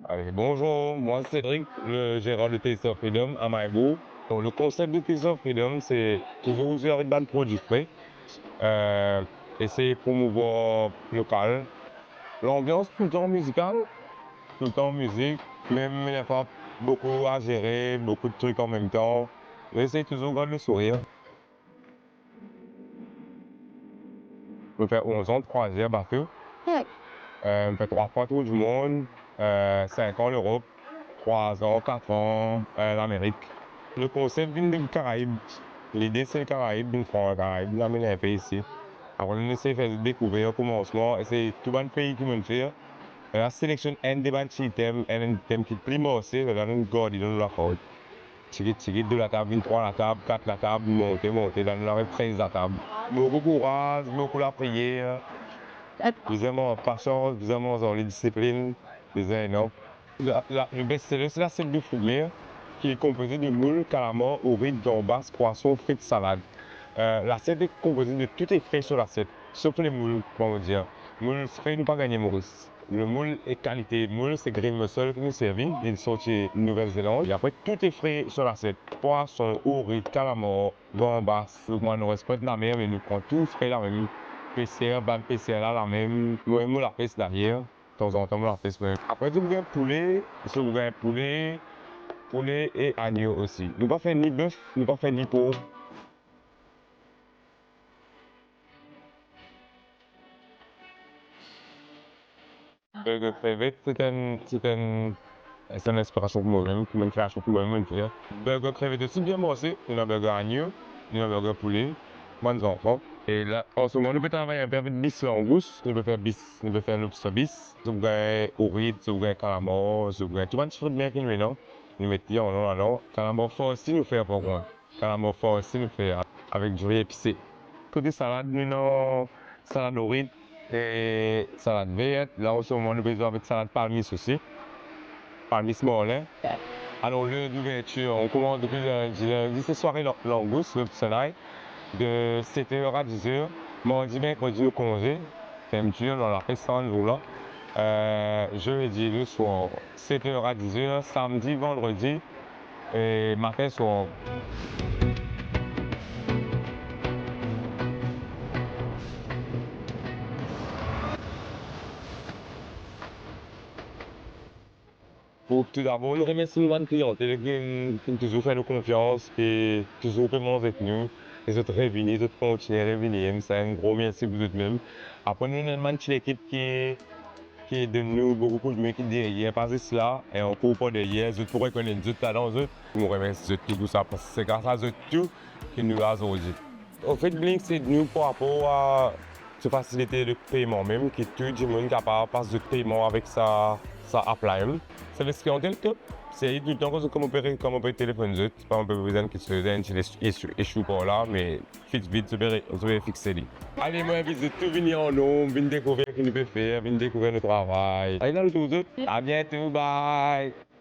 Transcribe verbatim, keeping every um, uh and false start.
Allez, bonjour, moi c'est Cédric, le gérant de Taste of Freedom à Mahe Bourg. Donc, le concept de Taste of Freedom, c'est toujours servir de bonnes produits frais, euh, essayer de promouvoir local. L'ambiance tout le temps musicale, tout le temps musique, même des fois beaucoup à gérer, beaucoup de trucs en même temps. Mais essayer toujours de garder le sourire. Mo fer onz an, trwa zer bato. Euh, mo fer trwa fwa tour dimond, euh, sink an Lerop, trwa an, kat an, euh, Lamerik. Le konsep vinn de Karaib. Lide se Karaib, vinn pran Karaib, vinn amenn inpe isi. Apre nou esey fer dekouver komansman, esey tou bann pei ki mo'nn fer. La seleksionn enn de bann ti tem, enn, enn tem ki pli marse, la nou gard li dan nou lakord. Tigit, tigit, de latab vinn trwa latab, kat latab, monte, monte, la nou ariv trez latab. Boukou kouraz, boukou lapriyer, bizin manz pasians, bizin manz ar disiplinn, bizin enn an. La, la, le best seller, se lasiet de fruit de mer, ki konpoze de moul, kalamar, ourit, gambas, pwason, frit, salad. Euh, lasiet est composée de tout est frais sur l'assiette, sauf les moules, kouma mo dir. Moul fre, nou pa gagne Moris. Le moul est qualité. Moul, c'est Green Mussel ki nou servi, li sorti Nouvel Zeland. E apre, tout est frais sur l'assiette. Pwason, ourit, kalamar, gambas. Donk, mwa, nou respekte lamer, me nou pran tou fre lamem. Peser, bann peser la, lamem. Mwa, mo lapes dayer. Tanzantan, mo lapes mem. Apre, si ou gagn poule, si ou gagn poule, poule e agno osi. Nou pa fer ni bef, nou pa fer ni por. Burger krevet, se enn, se enn, se enn inspirasion pou mwa mem, pou enn kreasion pou mwa mem, mo'nn fer. Burger krevet osi bien marse, nou ena burger agno, nou ena burger poule, bann zanfan. E la, an se moman, nou pe travay inpe avek bis langous, nou pe fer bis, nou pe fer lobster bis, si ou gagn ourit, si ou gagn kalamar, si ou gagn tou bann ti fri de mer ki nou ena, nou met li an ladan. Kalamar farsi nou fer par kont. Kalamar farsi nou fer avek diri epise. Kote salad, nou ena salad ourit e salad ver. La, an se moman, nou pe zwe avek salad palmis osi. Palmis marlin. Alor, ler douvertir, nou koumans depi lindi. Lindi, se sware la-, langous, lobster night, de set er a diz er. Mardi, merkredi, nou konze. Fermtir, nou lapes sa zour la. Euh, jeudi, le swar, set er a diz er. Samdi, vandredi, e matin, swar. Pou toudabor, nou remersie nou bann kliyantel ki, ki touzour fer nou konfians, ki touzour pe manz ek nou, e zot revini, zot kontigne revini, e sa enn gro mersi pou zot mem. Apre, nou ena enn bann ti lekip ki, ki donn nou boukou koudme, ki deryer, pa zis la, e ankor par deryer, zot pou rekonet zot ladan zot. Mo remersie zot tou pou sa, parski se gras a zot tou ki nou la zordi. Anfet, Blink ed nou par rapor a se fasilite de peyman mem, ki tou dimoun kapav pas zot peyman avek sa, sa app la mem. Servis kliyantel top, servi toultan kan zot, kan mo pe, kan mo pe telefonn zot, kan mo pe bizin enn kiksoz, enn ti issue, issue par la, me vit, vit, zot pe re-, zot pe fixe li. Ale, mo invit zot tou vini an nonb, vinn dekouver ki nou pe fer, vinn dekouver nou travay. Ale, nou trouv zot. A biento, bye.